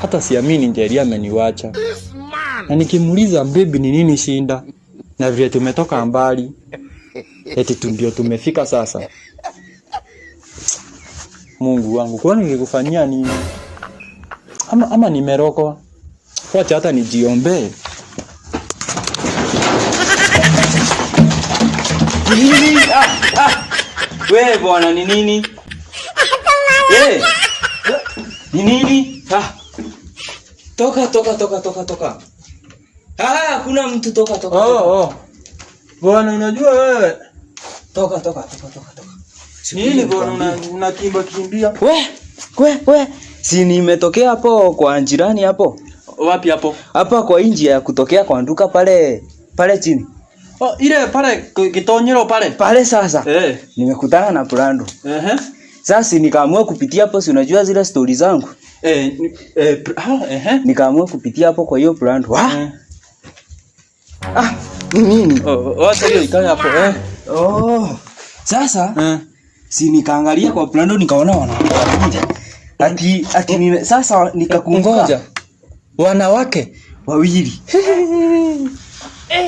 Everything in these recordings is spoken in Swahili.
Hata siamini Njeri ameniwacha. Na nikimuuliza baby ni nini shinda? Na vile tumetoka mbali. Eti tu ndio tumefika sasa. Mungu wangu, kwani nilikufanyia nini? Ama nimerogwa? Wacha hata nijiombee. Nini? Ah, ah. We bwana ni nini? Eh. Ni nini? Ah. Toka toka toka toka toka. Ah, kuna mtu toka toka. Oh, oh. Bwana unajua wewe. Toka toka toka toka toka. Nini bwana unakimba kimbia? We, we. Si nimetokea hapo kwa jirani hapo. Wapi hapo? Hapa kwa injia ya kutokea kwa nduka pale pale chini. Oh, ile pale kitonyero pale. Pale sasa. Eh. Nimekutana na Prando. Ehe. Sasa nikaamua kupitia hapo, si unajua zile stori zangu. Ehe. Nikaamua kupitia hapo kwa hiyo Prando. Wa? Eh. Ah, ni nini? Oh, wacha hiyo ikae hapo eh. Oh. Sasa Eh. si nikaangalia kwa Prando nikaona wanawake. Ati nime, sasa nikakumbuka Ngoja. Wanawake wawili.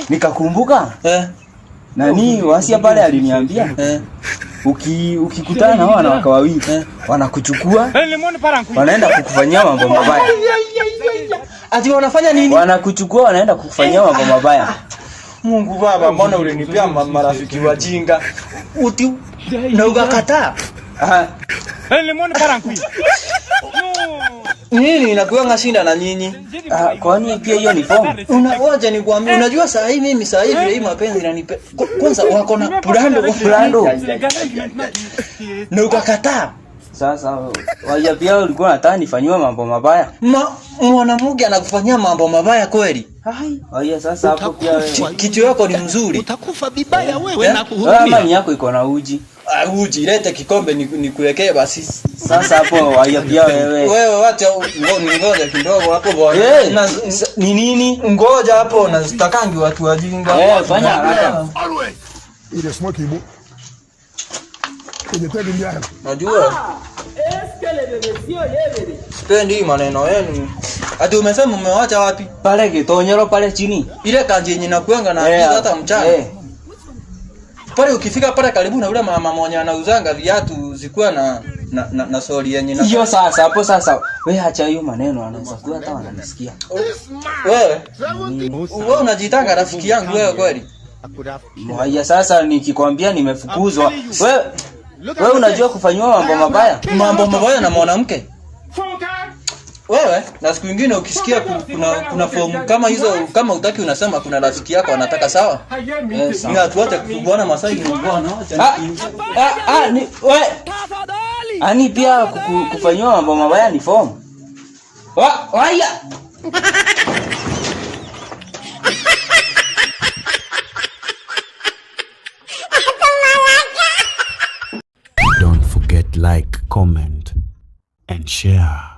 Nikakumbuka eh nani wasia pale aliniambia eh ukikutana na wanawake wawili wanakuchukua wanaenda kukufanyia mambo mabaya. Ati wanafanya nini? Wanakuchukua wanaenda kukufanyia mambo mabaya. Mungu Baba, mbona ulinipea marafiki wajinga? Uti na ukakataa. Ah, Nini inakuanga shinda na nyinyi? ah, kwani pia hiyo ni form? Unaoja nikwambie, unajua saa hii mimi saa hii vile hii mapenzi inanipe. Kwanza wako na Prando Prando. Na ukakataa. Sasa waja pia ulikuwa unataka nifanyiwe mambo mabaya. Mwanamke anakufanyia mambo mabaya kweli? Hai. Waja sasa hapo pia wewe. Kichwa yako ni mzuri. Utakufa vibaya wewe na Wewe ama kuhurumia. ni yako iko na uji. Ah, uji lete kikombe nikuwekee basi. Sasa hapo waja pia wewe. Wewe wacha ngoja kidogo hapo bwana. Eh, Na ni nini? ngoja hapo na sitakangi watu wajinga. Eh, fanya haraka. Ile smoke ibo. Kwenye tegi mjana. Najua. Sipendi hii maneno yenu. Ati umesema umewacha wapi? Pale kitonyero pale chini. Ile kanji yenye nakuanga na Eh, hata mchana. eh. Pale ukifika pale karibu na yule mama mwenye anauzanga viatu zikuwa na soli yenye na Hiyo sasa hapo sasa. Wewe acha hiyo maneno anaweza kuwa hata wananisikia. Wewe wewe unajitanga rafiki yangu wewe kweli? Mwaya sasa nikikwambia nimefukuzwa. Wewe unajua kufanyiwa mambo mabaya? Mambo mabaya na mwanamke. Wewe na siku nyingine ukisikia kuna fomu kama hizo kama utaki unasema kuna rafiki yako anataka sawa? Eh, sawa. Ni atuache kubwana Masai ni bwana acha. Ni we. Ani pia kufanyiwa mambo mabaya ni form. Waya. Don't forget like, comment and share.